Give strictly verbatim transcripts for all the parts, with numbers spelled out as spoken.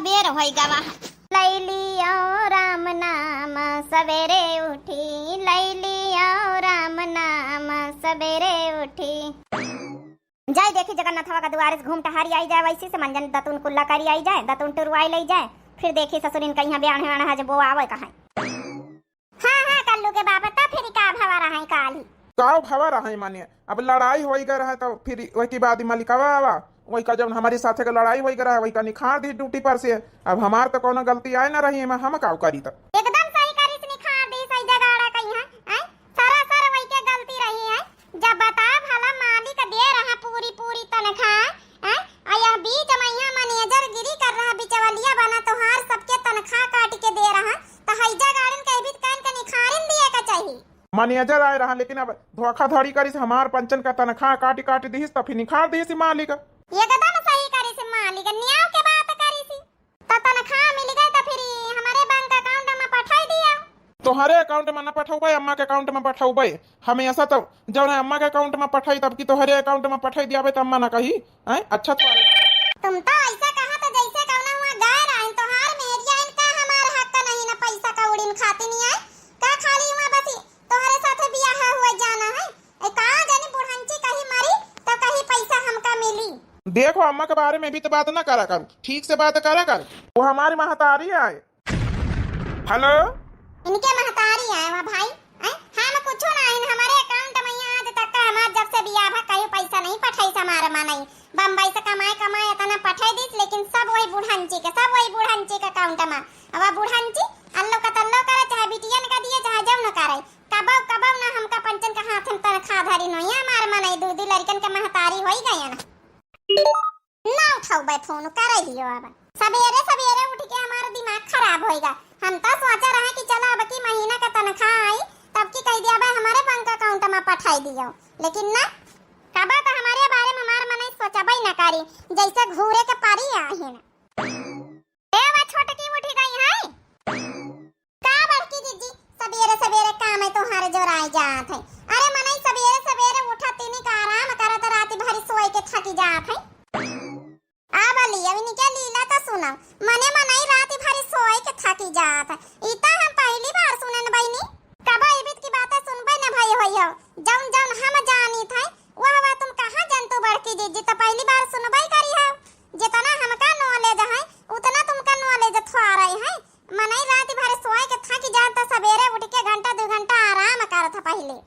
बेर होई गवा। लैलियो राम नाम सबेरे उठी, लैलियो राम नाम सबेरे उठी। जाई देखी जगन्नाथवा का दुआरे से घूम टहरी आई जाए, वैसी से मंजन दतुन कुल्ला करी आई जाए, दतुन टुरवाई लई जाए, फिर देखी ससुरिन कहिया ब्याह वाणा है जब वो आवे कहाँ। हाँ, हाँ, कल्लू के बाबा, तब फिर का भवा रहा है काली? का भवा रहा है माने? अब लड़ाई होई गए रहा तो फिर वही के बाद ही मलिकवा आवा, वही का जब हमारे साथे के लड़ाई होई गए रहा, वही का निखार दी ड्यूटी पर से। अब हमार तो कोनो गलती आए ना रही, एमा हम का करी तो? एकदम सही करी से निखार दी, सही जगाड़ा कहीं है, हैं? सरासर वही के गलती रही है। जब बता भला मालिक दे रहा पूरी पूरी तनख्वाह, हैं? आ यह बीच में यहाँ मैनेजर गिरी कर रहा, बिचवलिया बना तोहार सबके तनख्वाह काट के दे रहा, तो हैजा गाड़न के भी कान के निखारिन दिए के चाहिए। मैनेजर आए रहा, लेकिन अब धोखाधड़ी करिस, हमार पंचन का तनख्वाह काटी काटी दिहिस, तो फिर निखार दिहिस मालिक। एकदम सही करिस मालिक, न्याय के बात करिस। तो तनख्वाह मिल गए तो फिर हमारे बैंक अकाउंट में पठाई दिया। तोहरे अकाउंट में ना पठौबे, अम्मा के अकाउंट में पठौबे। हमेशा तो जौन है अम्मा के अकाउंट में पठाई, तब की तोहरे अकाउंट में पठाई दियाबे, तो अम्मा ना कही, हैं? अच्छा तो तुम तो ऐसा कहा तो जैसे कौना हुआ गाय रहन, तोहार मेहरिया इन का हमार हक का नहीं ना पैसा कौड़ी में खाती नहीं है। का खाली हुआ बस तोहरे साथे बियाह हुआ जाना है? ए, का जानी बुढ़ंची कहीं मरी तो कहीं पैसा हमका मिली। देखो अम्मा के बारे में भी तो बात ना करा करू, ठीक से बात करा करू। वो हमारी महतारी आए। हेलो। इनके महतारी आए हुआ भाई, हैं? हम कुछ ना आइन, हमारे अकाउंट में यहाँ आज तक का हमार जब से बियाह भा कहीं पैसा नहीं पठाई हमारे माँ नहीं। बम्बई से कमाए कमाए इतना पठाई दीस, लेकिन सब वही बुढ़ंची के, सब वही बुढ़ंची के अकाउंट में। अब वह बुढ़ंची अल्लो का तल्लो करे, चाहे बिटियन का दिए, चाहे जौन करे, कबौ कबौ ना हमका पंचन के हाथ में तनख्वाह धरी नोइया हमार मनई, दू दू लड़कन के महतारी होई गयन। ना उठाउबे फोन, करे हियो अब। सबेरे सबेरे उठ के हमार दिमाग खराब होइगा। हम तो सोचा रहे कि चला अब की महीना का तनख्वाह आई, तब की कह दिया बे हमारे बैंक अकाउंट में पठाई दियो, लेकिन ना, कबौ तो हमारे बारे में हमार मनई सोचबे ना करी, जैसे घूरे के परी आहिन। ए, वा छोटकी उठी गई है? का बड़की जीजी, सबेरे सबेरे काम है तोहार जोराई जात है। अरे मनई सबेरे सबेरे उठा तीनी का आराम करत रात भरी सोए के थकी जात है। आ बली, अब इनके लीला तो सुनो, मने मनई रात भरी सोए के थकी जात है। ई तो हम पहली बार सुनन बहिनी। कबो इबित की बातें सुनबे न भई होई हो। जौन जौन हम जानी थे, वह वह तुम कहाँ जानतू बड़की जीजी, तो पहली बार सुनबे करी हो। जितना हमका नॉलेज है, उतना तुमका नॉलेज थोड़े है। मनई रात भर सोए के थक जात, त सबेरे उठ के घंटा दू घंटा आराम करत ह पहिले।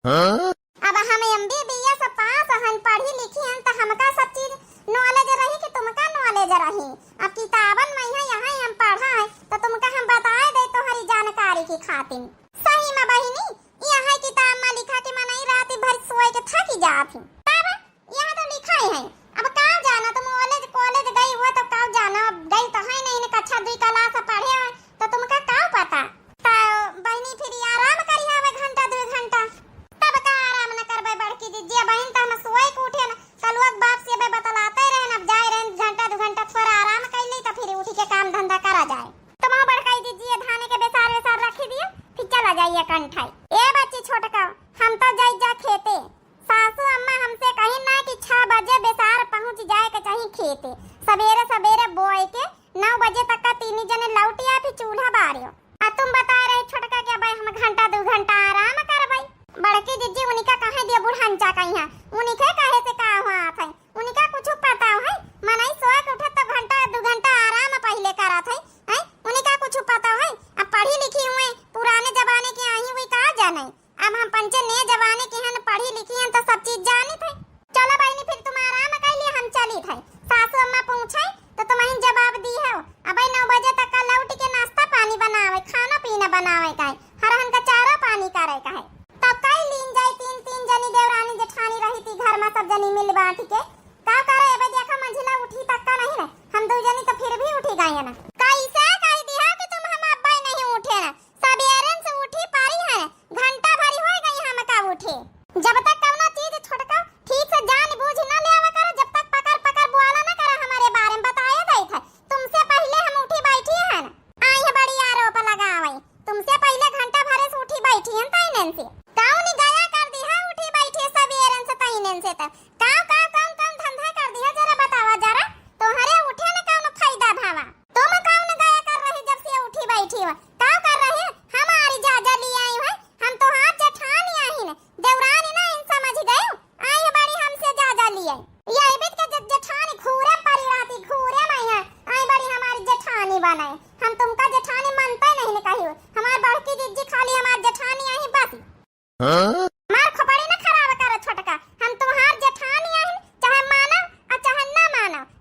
हाँ? अब हम एमबीबीएस पास हन, पढ़ी लिखी हन, त हमका सब चीज नॉलेज रही कि तुमका नॉलेज रही? अब किताबन में है, यहाँ हम पढ़ा है, त तुमका हम बताए दे तोहरी जानकारी की खातिर। सही में बहिनी, यहाँ किताब में लिखा कि मनई रात भर सोए के थक जात ही। तब यहाँ तो लिखा ही है। अब का जाना तुम कॉलेज, कॉलेज गई हुआ तो का जाना, अब गई तो है नहीं, कक्षा दुई क्लास पढ़े हो, तो तुमका का पता? तो बहिनी फिर ये आराम करी हवे घंटा दो घंटा, तब का आराम न करबे बड़की दीदी? बहिन तो हम सोए के उठे न, कलुआ के बाप से बे बतलाते रहे न, अब जाए रहे घंटा दो घंटा थोड़ा आराम कर ली, तो फिर उठ के काम धंधा करा जाए। तुम बड़काई दीदी धाने के बेसार वेसार रखी दियो, फिर चला जाइए कंठाई। ए बच्ची छोटका, हम तो जाई जा खेते, सासू अम्मा हमसे कही ना कि छह बजे बेसार पहुँच जाए के चाही खेते। सबेरे सबेरे बोए के नौ बजे तक का तीनी जने लौट आए, फिर चूल्हा बारियो। आ तुम बताए रहे छोटका कि अब हम घंटा दू घंटा आराम करबई। बड़की जिज्जी उनका कहे दिया बुढ़ांचा कही है, उनके कहे से का हुआ है, उनका कुछ पता है? मनई सोए के उठत तो घंटा दू घंटा आराम पहले करत है, हैं? उनका कुछ पता है? अब पढ़ी लिखी हुए, पुराने जमाने के आई हुई का जाने। अब हम पंचे नए जमाने के हन, पढ़ी लिखी हन, तो सब चीज जानित है। चलो बहिनी, फिर तुम आराम कर लिए, हम चलित है। सासू अम्मा पूछे तो तुम ही जवाब दी हो। अब नौ बजे तक का लौट के नाश्ता पानी बनावे, खाना पीना बनावे का है, हरहन का चारो पानी करे का है। तब कई लीन जाए, तीन तीन जनी देवरानी जेठानी रही थी घर में, सब जनी मिल बांट के का करे। अब देखो मंझिला उठी तक का नहीं ना, हम दो जनी तो फिर भी उठी गए ना। कैसे कह दिया कि तुम हम अब्बे नहीं उठे ना? सबेरन से उठी पारी है, घंटा भरी हो गई हमका उठे। जब तक कौनो चीज छोटका ठीक से जान बूझ न ले आवे करो, जब तक पकड़ पकड़ बोला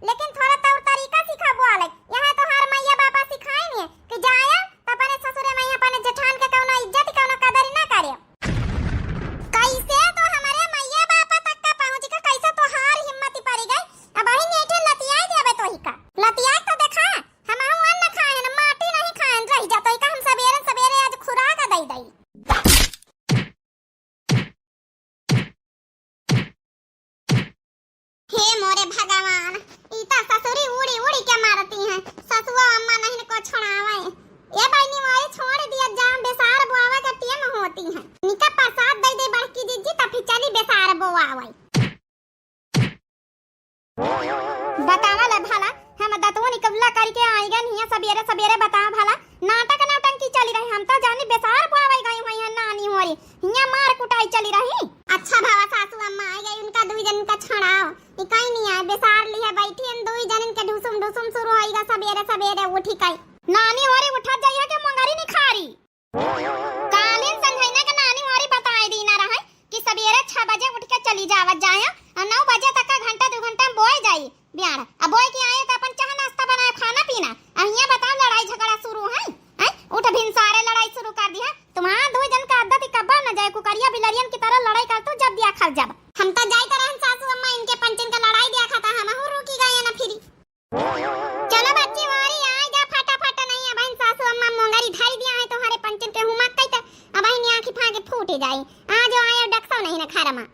लेकिन थोड़ा तौर तरीका सीखा बोले। यहाँ तोहार मैया बापा सिखाइन है कि जाया त अपने ससुरे में अपने जेठान के कौनो इज्जत, कौनो कदर ना करे। कैसे तो हमरे मैया बापा तक का पहुँच के कैसे तोहार हिम्मत पड़ी गई? अबहिन एठे लतियाई देबे तोही का। लतियाई तो देखा, हमहू अन्न खाएन, माटी नहीं खाएन, रह जा तोही का हम सबेरे सबेरे आज खुराक दई दई। हे मोरे भगवान, ई त ससुरी उड़ी उड़ी के मारती हैं, ससुआ अम्मा नहीं को छोड़ावे। ए बहिनी, वही छोड़ दिया, जाम बेसार बोआवे के टेम होती हैं। निका प्रसाद दे दे बड़की जिज्जी, त फिर चली बेसार बोआवे। बतावा ले भला, हम दतुन इकउल्ला करके आई गन हियाँ सबेरे सबेरे, बतावा भला, नाटक नौटंकी चली रही, हम तो जानी बेसार पावे गई हुई है नानी होरी, हियाँ मार कुटाई चली रही। अच्छा भवा सासू अम्मा आई गई, उनका दुई जन का छड़ाओ, ई कहीं नहीं आए, बेसार लिहे बैठी हम दुई जन के ढुसुम ढुसुम शुरू होइगा सबेरे सबेरे उठी कई। नानी होरी उठा जाइए के मंगरी निखारी। कालिन संझैना के नानी होरी बताए दीना रहे कि सबेरे छह बजे उठ के चली जावत जाए और नौ बजे तक का घंटा दो घंटा में बोए जाई ब्याड़। अब बोए के आए तो अपन चाह नाश्ता बनाए, खाना पीना। अब हियाँ बताओ, लड़ाई झगड़ा शुरू है, हैं? उठ भिनसारे लड़ाई शुरू कर दिया। तुम्हारा दो जन का आदत ही कब्बा न जाए, कुकरिया बिलरियन की तरह लड़ाई कर तू जब दिया खा जब। हम तो जाइत रहन सासू अम्मा, इनके पंचन का लड़ाई दिया खाता, हम हूँ रुकी गए ना फिरी। चलो बच्ची मोरी, आ जा फटाफट, नहीं अबहिन सासू अम्मा मोंगरी धरी दिया है तुम्हारे पंचन के हुमक कई त अबहिन आँखी फाँके फूट जाई। आ जाओ, आयो डकसो नहीं ना खरमा।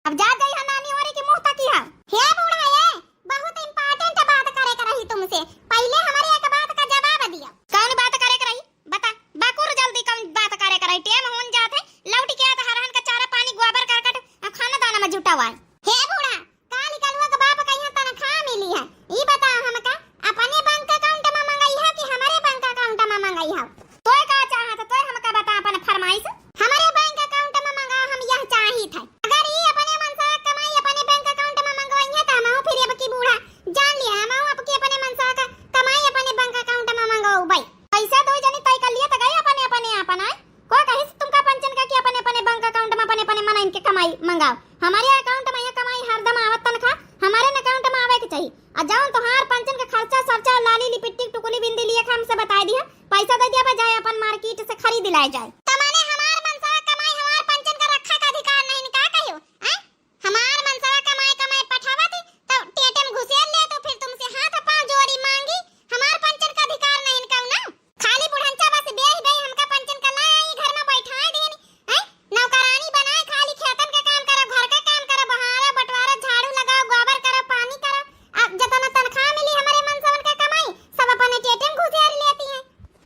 अब जा जाई है नानी होरी की मुँह तकी है। हे बूढ़ा, ये बहुत important बात करे के रही तुमसे, पहले हमारे एक बात का जवाब दिया। कौन बात करे के रही? बता, बकुर जल्दी कौन बात करे के रही? टेम होन जात है, लौट के आ त हरहन का चारा पानी, गोबर करकट, आ खाना दाना में जुटा हुआ है। हे बूढ़ा, काली कलुआ के बाप कहिया तनख्वाह मिली है, ई बताओ हमका, अपने बैंक अकाउंट में मंगई है कि हमारे बैंक अकाउंट में मंगई है? तोय का चाहत, तोय हमका बता अपन फरमाइश। हमारे बैंक अकाउंट में मंगाओ, हम यह चाहित है। अगर ई अपने मनसा कमाई अपने बैंक अकाउंट में मंगवाई है, तो हमहू फिर अब की बूढ़ा जान लिया, हमहू अब की अपने मनसा का कमाई अपने बैंक अकाउंट में मंगवाऊ भाई। पैसा दो जने तय कर लिया, तो गए अपने अपने अपन आए। को कहिस तुमका पंचन का कि अपने अपने बैंक अकाउंट में अपने अपने मनइन के कमाई मंगाओ। हमारे अकाउंट में ये कमाई हरदम आवत तनखा, हमारे न अकाउंट में आवे के चाहिए। आ जौन तोहार पंचन के खर्चा सर्चा, लाली लिपिस्टिक टुकुली बिंदी लिए के हमसे बताए दिया, पैसा दे दिया बजाय अपन मार्केट से खरीद लाए जाए। त माने हमार मनसा कमाई हमार पंचन का रखा का अधिकार नहीं का कहियो? हैं? हमार मनसा कमाई कमाई पठावत ही, तो टेटे में घुसेर ले, तो फिर तुमसे हाथ पाँव जोड़ी मांगी, हमार पंचन का अधिकार नहीं इनका ना। खाली बुढ़ंचा बस बेही बेही हमका पंचन का ला आई घर में बैठाए देनी, हैं? नौकरानी बनाए, खाली खेतन के काम करो, घर के काम करो, बहारो, बंटवारो, झाड़ू लगाओ, गोबर करो, पानी करो। अब जतना तनख्वाह मिली हमरे मनसवन के कमाई, सब अपने टेटे में घुसेर लेती हैं।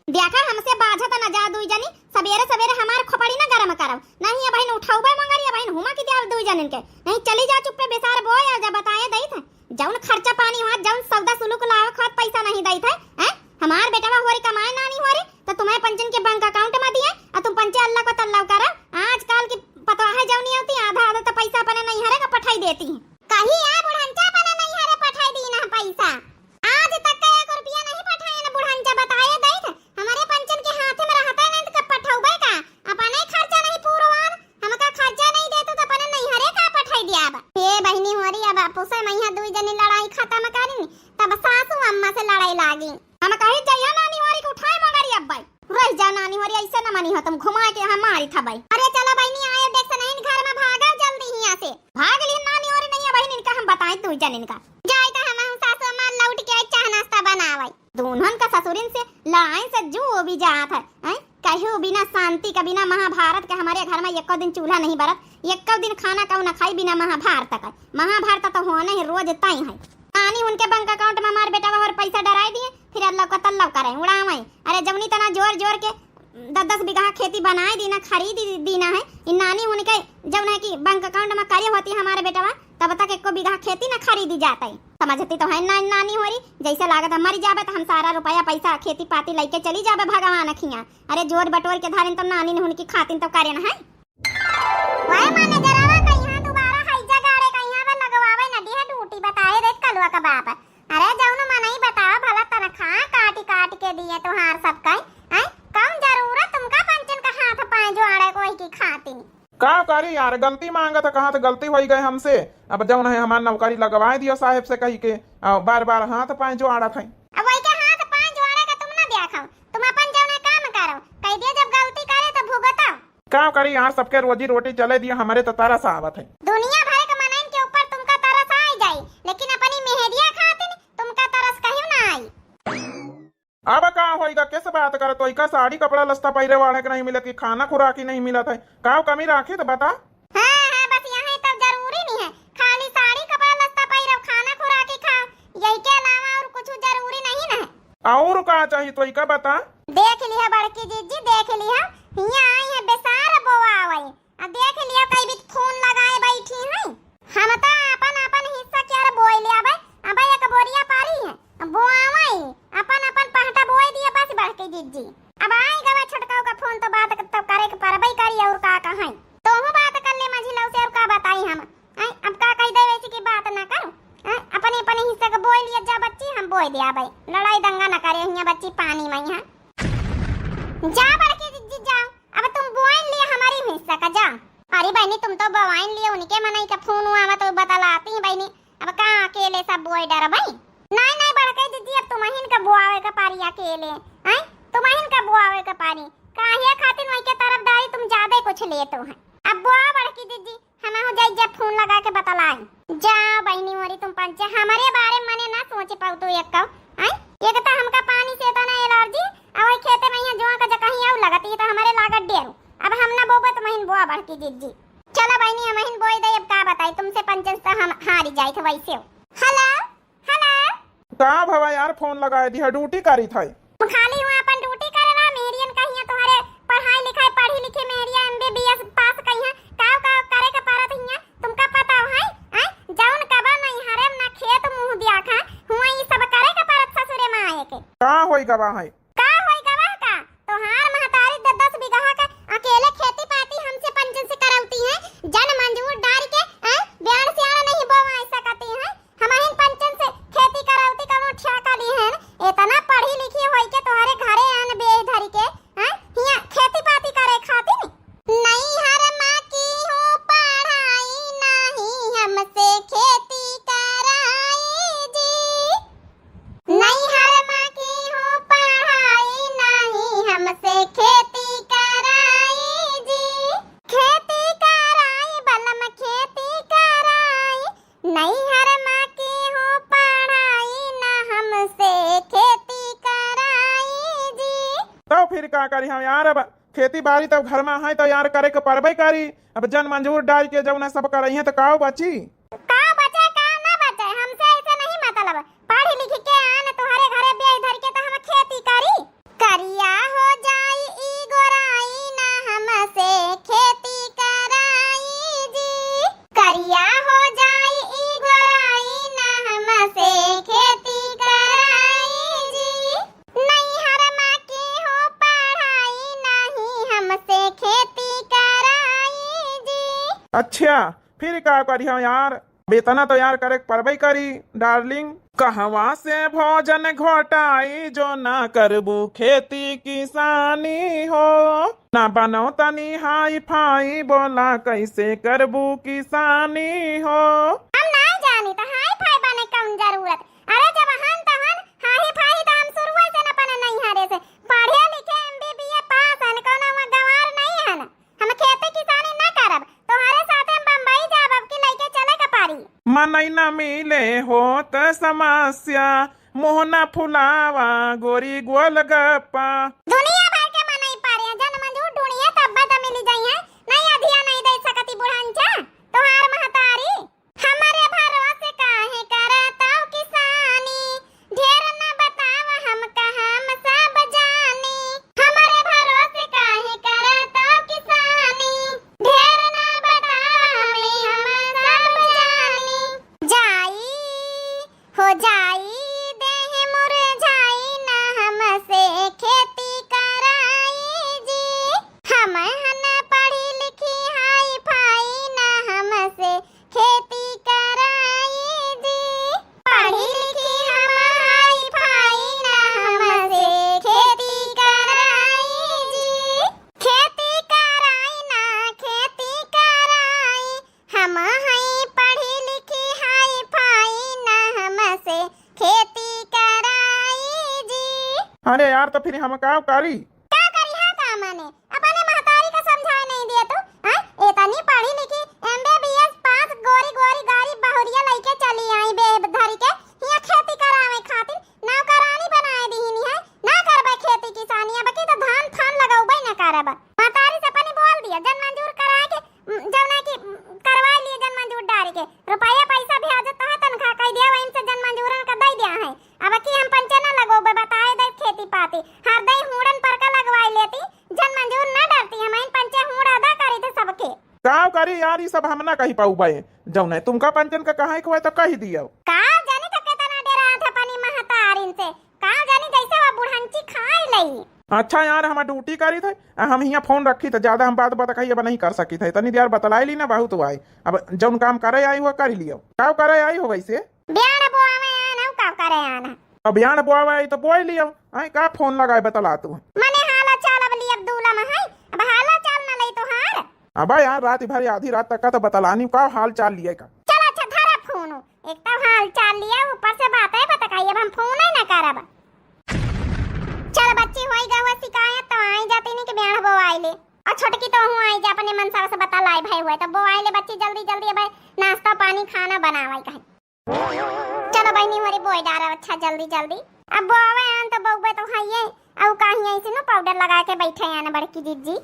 देखा, हमसे बाझत न जा दुई जनी, सबेरे सबेरे हमार खोपड़ी न गरम करब, नहीं अबहिन उठौबे मंगरी, अबहिन हुमा की देब दुई जनिन के, नहीं चली जा चुप्पे बेसार बोए आ जा बताए दई थे। जौन खर्चा पानी हुआ, जौन सौदा सुलूक लावे खात पैसा नहीं दई थे, हैं? हमार बेटवा होरी कमाए नानी होरी, तो तुम्हें पंचन के बैंक अकाउंट में दिए, और तुम पंचे अल्लाह को तल्लाव करो। आजकल की पतवाह जौनी होती, आधा आधा तो पैसा अपने नैहरे का पठाई देती हैं। कही आ बुढ़ंचा अपने नैहरे पठाई दी ना पैसा। आज तक का एक रुपया नहीं पठाए ना बुढ़ंचा, बताए दई थे। हमारे पंचन के हाथे में रहता नहीं तो कब पठौबे का? अपने खर्चा नहीं पूरवान, हमका खर्चा नहीं देते तो अपने नैहरे का पठाई दिया अब। हे बहिनी होरी, अब पुसे मैया दुई जनी लड़ाई खत्म करिन, तब सासू अम्मा से लड़ाई लागी। हम कही जइया नानी होरी के उठाए मगरी अब भाई। रह जा नानी होरी, ऐसे न मनी हो तुम, घुमा के हम मारी था भाई। अरे चलो बहिनी, आयो देख से नहीं घर में भागो जल्दी हियाँ से। भाग ली नानी होरी, नहीं अब इनका हम बताए दुई जनिन का। जाए तो हम सासू अम्मा लौट के चाह नाश्ता बनावे। दुन्हन का ससुरिन से लड़ाई से जू उबी जात है, हैं? कहियो बिना शांति का, बिना महाभारत के हमारे घर में एको दिन चूल्हा नहीं बरत, एको दिन खाना काऊ ना खाई बिना महाभारत का। महाभारत तो होने ही रोज तय है। नानी उनके बैंक अकाउंट में हमार बेटवा होर पैसा डराई दिए, फिर अल्लाह को तल्लाव करे, उड़ावे। अरे जौनी तना जोर जोर के दस दस बीघा खेती बनाए दीना, खरीद दीना है। इन नानी उनके जौन है कि बैंक अकाउंट में करे होती हमारे बेटवा, तब तक एको बीघा खेती न खरीदी जात है। समझती तो है ना नानी होरी, जैसे लागत है मर जाबे तो हम सारा रुपया पैसा खेती पाती लेके चली जाबे भगवान खिया। अरे जोड़ बटोर के धारिन तो नानी ने उनकी खातिन तो करे न है। वह मैनेजरवा कहिया दोबारा हैजा गाड़े कहिया बे लगवावे न दिहे ड्यूटी बताए रे कलुआ का बाप। अरे जौन मनई बतावा भला तनखा काटी काटी के दिए तोहार सब कई, हैं? कौन जरूरत तुमका पंचन का हाथ पाए जोड़े कोई की खातिन? का करी यार, गलती माँगत है, कहत गलती होइ गए हमसे। अब जउन है हमार नौकरी लगवाए दियो साहेब से कहि के, अउ बार बार हाथ पाँय जोड़त है। अब वही के हाथ पाँय जोड़े का तुम ना देखो, तुम अपन जउन है काम करो, कहि दियो जब गलती करे तो भुगतो। का करी यार, सबके रोजी रोटी चले दियो, हमरे तो तरस आवत है। दुनिया भर के मनइन के ऊपर तुमका तरस आइ जाई, लेकिन अपनी मेहरिया खातिर तुमका तरस कहियो ना आई। अब का होइगा, किस बात करत हो? इका साड़ी कपड़ा लत्ता पहिरे वाले के नहीं मिलत कि खाना खुराकी नहीं मिलत है? का कमी राखी तो बता। हाँ, हाँ, बस यही तब जरूरी नहीं है, खाली साड़ी कपड़ा लत्ता पहिरब, खाना खुराकी खा, यही के अलावा और कुछ जरूरी नहीं न है। और का चाही तो इका बता। देख लिहा बड़की जिज्जी, देख लिहा, हियाँ आई है बेसार बोआवै, आ देख लिया, कई बीच फोन लगाए बैठी हैं। हम तो अपन, अपन हिस्सा के यार बोए ले अबे, अबे एक बोरिया पारी है, अब बोआवै, अपन, अपन पहटा बोए दिया बस बड़की जिज्जी। अब आई गवा छोटकाऊ का फोन तो बात तो करे के परबे करी और का कहें। तोहू बात कर ले मझिलऊ से और का बताई हम। आय, अब का कहि दे वैसे की बात ना करो। आय, अपने, अपने हिस्से के बोए लिया जा बच्ची, हम बोए दे अबे। लड़ाई दंगा ना करे हियाँ बच्ची पानी में यहाँ। जा बड़की जिज्जी जा, अब तुम बोइन लिया हमरी हिस्सा का, जा। अरे बहिनी, तुम तो बोइन लिया, उनके मनई का फोन हुआ, मैं तो बतलाती हैं बहिनी, अब का अकेले सब बोए डरबई? नहीं, नहीं बड़की जिज्जी, अब तुमहिन का बोआवे का पारी अकेले, हैं? तुमहिन का बोआवे का पारी, काहे खातिर वही के तरफदारी तुम ज्यादा कुछ लेत हो हैं। अब बोआ बड़की जिज्जी, हमहू जाई जब फोन लगा के बतलाई। जा बहिनी मोरी, तुम पंचे हमरे बारे में मने ना सोचे पाऊ तू एक कौ, हैं? एक तो हमका पानी से इतना एलर्जी, और वही खेते में यहाँ जोआ का जगह ही आऊ लगती है तो हमरे लागत डेरू। अब हम ना बोबे तो महीन बोआ बड़की जिज्जी। चलो बहिनी, हम महीन बोई दे, अब का बताई तुमसे पंचन से हम हारी जाई थे वैसे हो। हेलो, हेलो। का भवा यार, फोन लगाए दिया, ड्यूटी करी था। खाली हुआ अपन ड्यूटी करे रहा, मेहरियन कहिया तुम्हारे पढ़ाई लिखाई, पढ़ी लिखी मेहरिया एमबीबीएस पास कहिया, का का करे के परत हिया, तुमका पता है? हैं? जौन कबा नहीं हरे ना खेत मुंह दिया खा, हुआ ई सब करे के परत ससुरे माँ आए के। का होई गवा है? का होई गवा का? तोहार महतारी द-, दस बीघा के अकेले खेती पाती हमसे पंचन से करौती है, जन मंजूर डार के, हैं? ब्याड़ से आड़ नहीं बोवा सकती है, हमहिन पंचन से खेती करौती कौनो ठेका लिहन? एतना पढ़ी लिखी होई के तोहरे घरे आन बेई धरी के, हैं? हियाँ खेती पाती करे खातिर? नैहर मा की हो पढ़ाई, नाही हमसे खेती कराई जी। नैहर मा की हो पढ़ाई, नाही हमसे खेती कराई जी। खेती कराई बलम, खेती कराई, नैहर मा की हो पढ़ाई, ना हमसे खेती कराई जी। तो फिर का करी हम यार, अब खेती बाड़ी तब घर में है तो यार करे के परबे करी। अब जन मंजूर डाल के जौन सब करई है तो काऊ बची? का बचे का ना बचे, हमसे ऐसे नहीं मतलब। पढ़ लिख के आन तोहरे घरे बेई धर के तो हम खेती करी। करिया हो जाई ई गोराई, ना हमसे खेती कराई जी। करिया हो जाई ई गोराई, ना हमसे खेती कराई जी। नैहर मा की हो पढ़ाई, नाही हमसे खेती कराई जी। अच्छा, फिर का करिया यार? अब इतना तो यार करे के परबे करी, डार्लिंग। कहवा से भोजन घोटाई, जो ना करबू खेती किसानी हो। ना बनो तनी हाई फाई, बोला कैसे करबू किसानी हो। हम ना जानी त हाई फाई बने कौन जरूरत। अरे जब हन तहन हाई फाई त हम शुरुए से न बने नहीं हरे से। पढ़े लिखे एमबीबीए पास हन, कौनो गंवार नहीं हन। हम खेती किसानी ना करब, तोहरे साथे हम बम्बई जाब, अब की लइके चले के पारी। मनई ना मिले होत समस्या, मुँह ना फुलावा गोरी गोलगप्पा। दुनिया भर के मनई पारे, जन मंजूर ढूंढिए तब त मिली जाइए, नहीं अधिया नहीं दे सकती बुढ़ंचा, तोहार महतारी। हमरे भरोसे काहे करत हो किसानी, ढेर न बताव हमका हम सब जानी। हमरे भरोसे काहे करत हो किसानी, ढेर न बताव हमें हम सब जानी। जाई हो जाई देह मुरझाई, ना हमसे खेती का से खेती कराई जी। अरे यार, तो फिर हम का करी? का करी है का माने? अपने महतारी का समझाए नहीं दिए तू, हैं? इतनी पढ़ी लिखी, एमबीबीएस पास, गोरी गोरी गाड़ी बहुरिया लइके चली आई बेब धरी के, हियाँ खेती करावे खातिर नौकरानी बनाए दीहिनी है। ना करबे खेती किसानी, अब की तो धान फान लगौबे न करब। महतारी से अपनी बोल दिया, जन मंजूर कराए के, उम, जौन है कि, उम, करवाए लिए जन मंजूर डारी के। रुपया पैसा ब्याज तो है तनखा, कह दिया वहीं से जन मंजूरन का दे दिया है। अब की हम पंचे न लगौबे, बताए दे खेती पाती। हर दई हूड़न पर का लगवाए लेती, जन मंजूर न डरती, हम इन पंचे हूड़ अदा करी थे सबके। का करी यार, ई सब हम ना कही पाउबे। जौन है तुमका पंचन का कहे के हुए तो कही दियो। का जानी तो केतना डेरात है अपनी महतारिन से। का जानी जैसे वो बुढ़ंची खाए लई। अच्छा यार, हम ड्यूटी करी थे, आ हम हियाँ फोन रखी थे, ज्यादा हम बात बतकाई अब नहीं कर सकी थे। तनी देर बतलाई ली ना, बहुत हुआ है। अब जौन काम करे आई हुआ कर लियो। का करे आई हो वैसे? ब्याण बोआवे आन, अउ का करे आन? अब ब्याण बोआवे आई तो बोई लियो। आई का फोन लगाए बतला तू? मने हाला चाल अब लियब दूलम है, अब हाला चाल न लई तोहार। अब यार, रात भर आधी रात तक का तो बतलानी, का हाल चाल लिए का? चल अच्छा, धरा फोन, एक तो हाल चाल लिया, ऊपर से बातें बतकाई, अब हम फोन ही ना करब। चल बच्ची, होई गवा शिकायत, तो आई जाती नहीं कि ब्याण बोआई ले। और छोटकी तो हूँ आई जा, अपने मनसा से बतलाई भाई हुए तो बोआई ले बच्ची, जल्दी जल्दी अब नाश्ता पानी खाना बनावाई कहे। चलो बहिनी, होरी बोई डारो अच्छा जल्दी जल्दी। अब बोआवे आन तो बउबे तो हइये, अउ काहीं ऐसे नु पाउडर लगा के बैठे आन बड़की जिज्जी।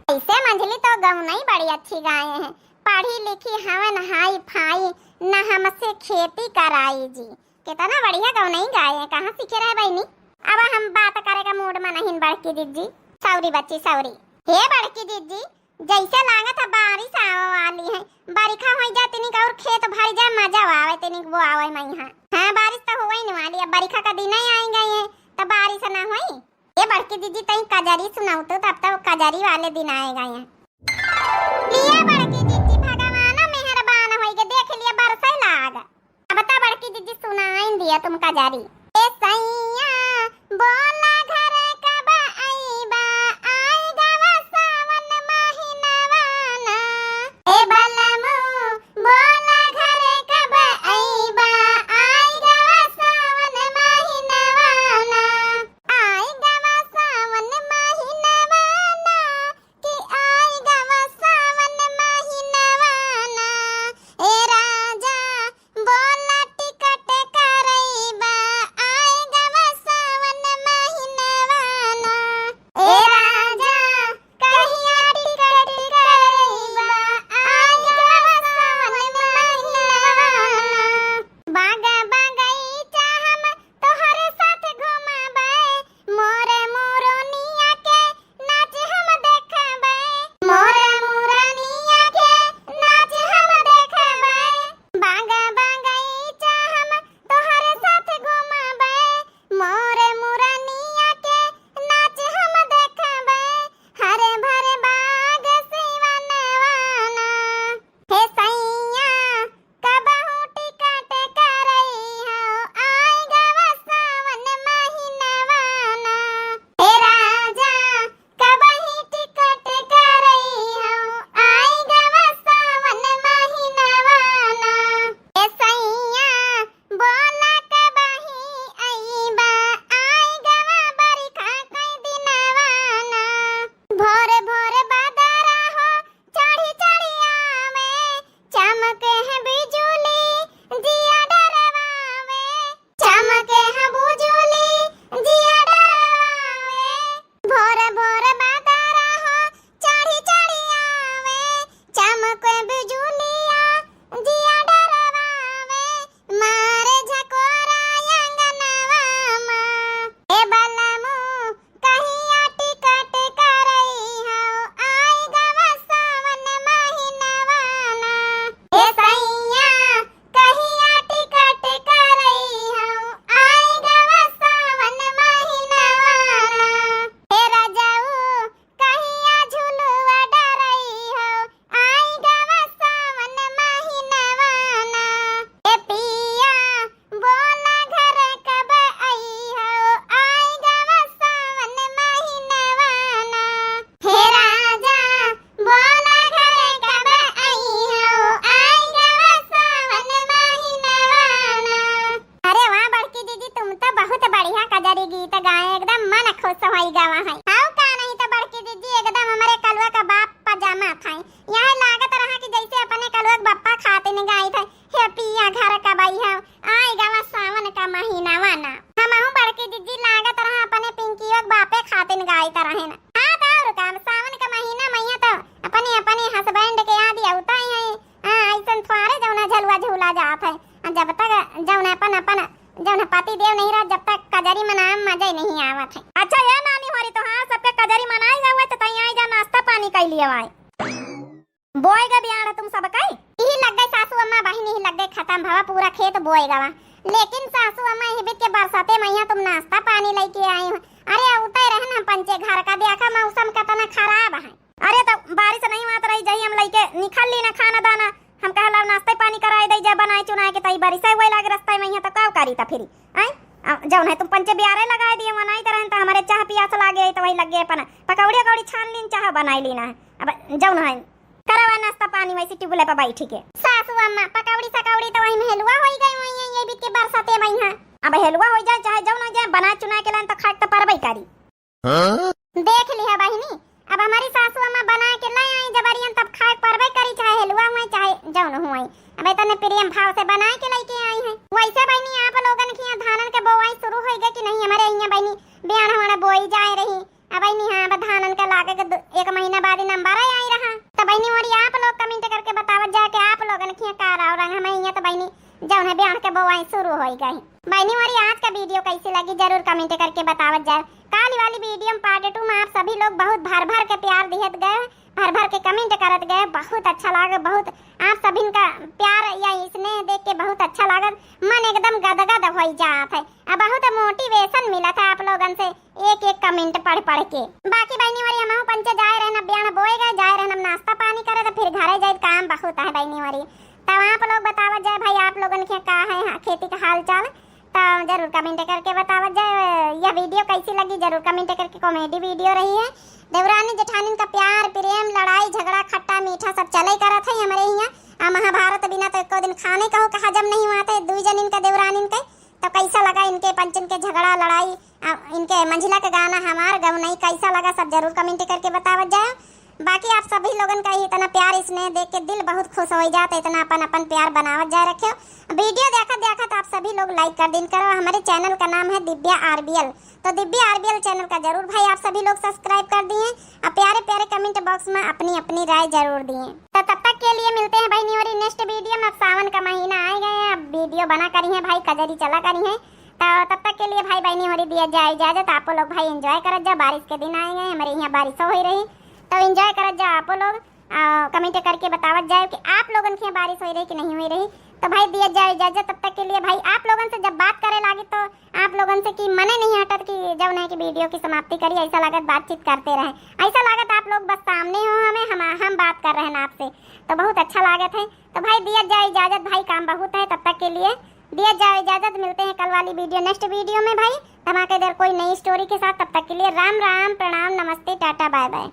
ऐसे मंझली तो गौनई बड़ी अच्छी गाए हैं, पढ़ी लिखी हवन हाई फाई, न हमसे खेती कराई जी। कितना बढ़िया गौनई गाए हैं, कहाँ सीखे रहे बहिनी? अब हम बात करे का मूड में नहीं बड़की जिज्जी, सॉरी बच्ची सॉरी। हे बड़की जिज्जी, जैसे लागत है बारिश आवे वाली है, बरिखा होई जा तनिक और खेत भर जा, मजा आवे तनिक बोआवे में यहाँ। हाँ, बारिश तो होई न वाली, अब बरिखा का दिन ही आई गए हैं, तो बारिश ना होई। ये बड़की जिज्जी तई कजरी सुनाऊ तो, तब तो कजरी वाले दिन आए गए हैं। लिया बड़की जिज्जी, भगवान मेहरबान होई के देख लिया बरसे लाग। अब तो बड़की जिज्जी सुनाई दिया तुमका जारी। ए सैया, बोला घर कब अइबा, आइ गवा सावन महीनवा ना। ए बलमू, बोला घर कब अइबा, आइ गवा सावन महीनवा ना। आइ गवा सावन महीनवा ना, कि आइ गवा सावन महीनवा ना। ए राजा, बोला टिकट करइबा, आइ गवा सावन महीनवा त गाए एकदम मन खुश होई गवा है। हाउ का नहीं त बड़की जिज्जी एकदम हमरे कलुआ का बाप पजामा था। यह लागत रहा कि जैसे अपने कलुआ के बप्पा खातिन गाइत है, "हे पिया घर का बई है, आई गवा सावन का महीना वाना।" हमहू बड़की जिज्जी लागत रहा अपने पिंकियो के बापे खातिन गाइत रहे ना। हाँ त और का, सावन का महीना मैया तो अपने अपने husband के याद आवता ही है। हाँ, ऐसन थोड़े जौना झलुआ झूला जात है। आ जब तक जौन अपन अपन जौन पति देव नहीं रह, जब तक कजरी मनाए में मजे नहीं आवत है। अच्छा ये नानी होरी, तो हाँ सबके कजरी मनाई जावे तो तई आई जा नाश्ता पानी कई लिए आए। बोए गे बियाण तुम सब कई? यही लग गए सासू अम्मा बहिनी, यही लग गए खत्म भवा पूरा खेत बोए गवा। लेकिन सासू अम्मा यही बीत के बरसाते मैया तुम नाश्ता पानी लेके आई हो। अरे उतरे रहन हम पंचे घर का, देखा मौसम कितना खराब है। अरे तो बारिश नहीं हुआ तो रही जाई, हम लइके निकल ली ना खाना दाना। हम कहला नाश्ता पानी कराए दे जा बनाए चुनाए के, तई बारिश है वही लागे रास्ता में, यहाँ तो का करी ता फिरी। आई आ, जौन है तुम पंचे बियारे लगाए दिए, वनाई तो रहन तो हमारे चाह पियास लागे तो वही लगे अपन पकौड़ी अकौड़ी छान लीन, चाह बनाई लीना है। अब जौन है करवा नाश्ता पानी वैसे टिबुले पर बैठी के। सासू अम्मा पकौड़ी सकौड़ी तो वही में हेलुआ होई गई हुई है, ये बीत के बरसाते में यहाँ। अब हेलुआ हो जाए चाहे जौन हो जाए, बनाए चुनाए के लान तो खाए तो परबई करी। हाँ? देख लिहा बहिनी, अब हमारी सासू अम्मा बना के ले आई जबरियन, तब खाए परबे करी, चाहे हेलुआ हुए चाहे जौन हुए। अब इतने प्रेम भाव से बना के लेके आई है। वैसे बहिनी आप लोगन के यहाँ धानन के बोआई शुरू होई गए कि नहीं? हमारे यहाँ बहिनी बियाण हमारे बोई जाए रही। अब बहिनी हाँ, अब धानन के लागे के दु-, एक महीना बाद ही नंबर आई रहा। तो बहिनी मोरी आप लोग comment करके बतावत जाए कि आप लोगन के यहाँ का राव रंग। हमारे यहाँ तो बहिनी जौन है बियाण के बोआई शुरू होई गई। बहिनी मोरी आज का video कैसी लगी जरूर comment करके बतावत जाए। काल वाली video में part two में आप सभी लोग बहुत भर भर के प्यार दिहत गए, भर भर के comment करत गए, बहुत अच्छा लागे, बहुत आप सभिन का प्यार या स्नेह देख के बहुत अच्छा लागत, मन एकदम गदगद होई जात है। अब बहुत motivation मिलत है आप लोगन से एक एक comment पढ़ पढ़ के। बाकी बहिनी मोरी हमहू पंचे जाए रहन, अब बियाण बोए गए, जाए रहन अब नाश्ता पानी करे, तो फिर घरे जाए, काम बहुत है बहिनी मोरी। तब आप लोग बतावत जाए भाई आप लोगन के का है, हाँ, खेती का हाल चाल। तो जरूर comment करके बतावत जाए। यह video कैसी लगी जरूर comment करके। Comedy video रही है। देवरानी जेठानिन का प्यार, प्रेम, लड़ाई, झगड़ा, खट्टा, मीठा सब चले करत है हमरे हियाँ। आ महाभारत बिना तो एको दिन खाने कहू का हजम नहीं हुआ थे दुई जनिन का देवरानिन के। तो कैसा लगा इनके पंचन के झगड़ा, लड़ाई, आ, इनके मंझिला के गाना हमार गवनई कैसा लगा सब जरूर comment करके बतावत जाए। बाकी आप सभी लोगन का ही इतना प्यार स्नेह देख के दिल बहुत खुश हो जाता, इतना अपन अपन प्यार बनावत जाए रखे। Video देखत देखत आप सभी लोग like कर दिन करो। हमारे channel का नाम है दिव्या आरबीएल, तो दिव्या आरबीएल channel का जरूर भाई आप सभी लोग subscribe कर दिए और प्यारे प्यारे comment box में अपनी अपनी राय जरूर दिए। तो तब तक के लिए मिलते हैं बहिनी होरी next video में। अब सावन का महीना आ गए हैं, अब video बना करी है भाई, कजरी चला करी है। तो तब तक के लिए भाई बहिनी होरी दिया जाए इजाजत, आपो लोग भाई enjoy करत जाओ, बारिश के दिन आए हैं, हमारे यहाँ बारिशो हो रही, तो enjoy करत जाओ आपो लोग। आ, comment करके बतावत जाए कि आप लोगन के यहाँ बारिश हो रही कि नहीं हो रही। तो भाई दिया जाए इजाजत, तब तक के लिए भाई आप लोगन से जब बात करे लागी तो आप लोगन से कि मने नहीं हटत कि जौन है कि video की समाप्ति करी, ऐसा लागत बातचीत करते रहे, ऐसा लागत आप लोग बस सामने हो हमें, हम हम बात कर रहे हैं आपसे, तो बहुत अच्छा लागत है। तो भाई दिया जाए इजाजत भाई, काम बहुत है, तब तक के लिए दिया जाए इजाजत, मिलते हैं कल वाली video next video में भाई, धमाकेदार कोई नई story के साथ। तब तक के लिए राम राम, प्रणाम, नमस्ते, टाटा, bye bye।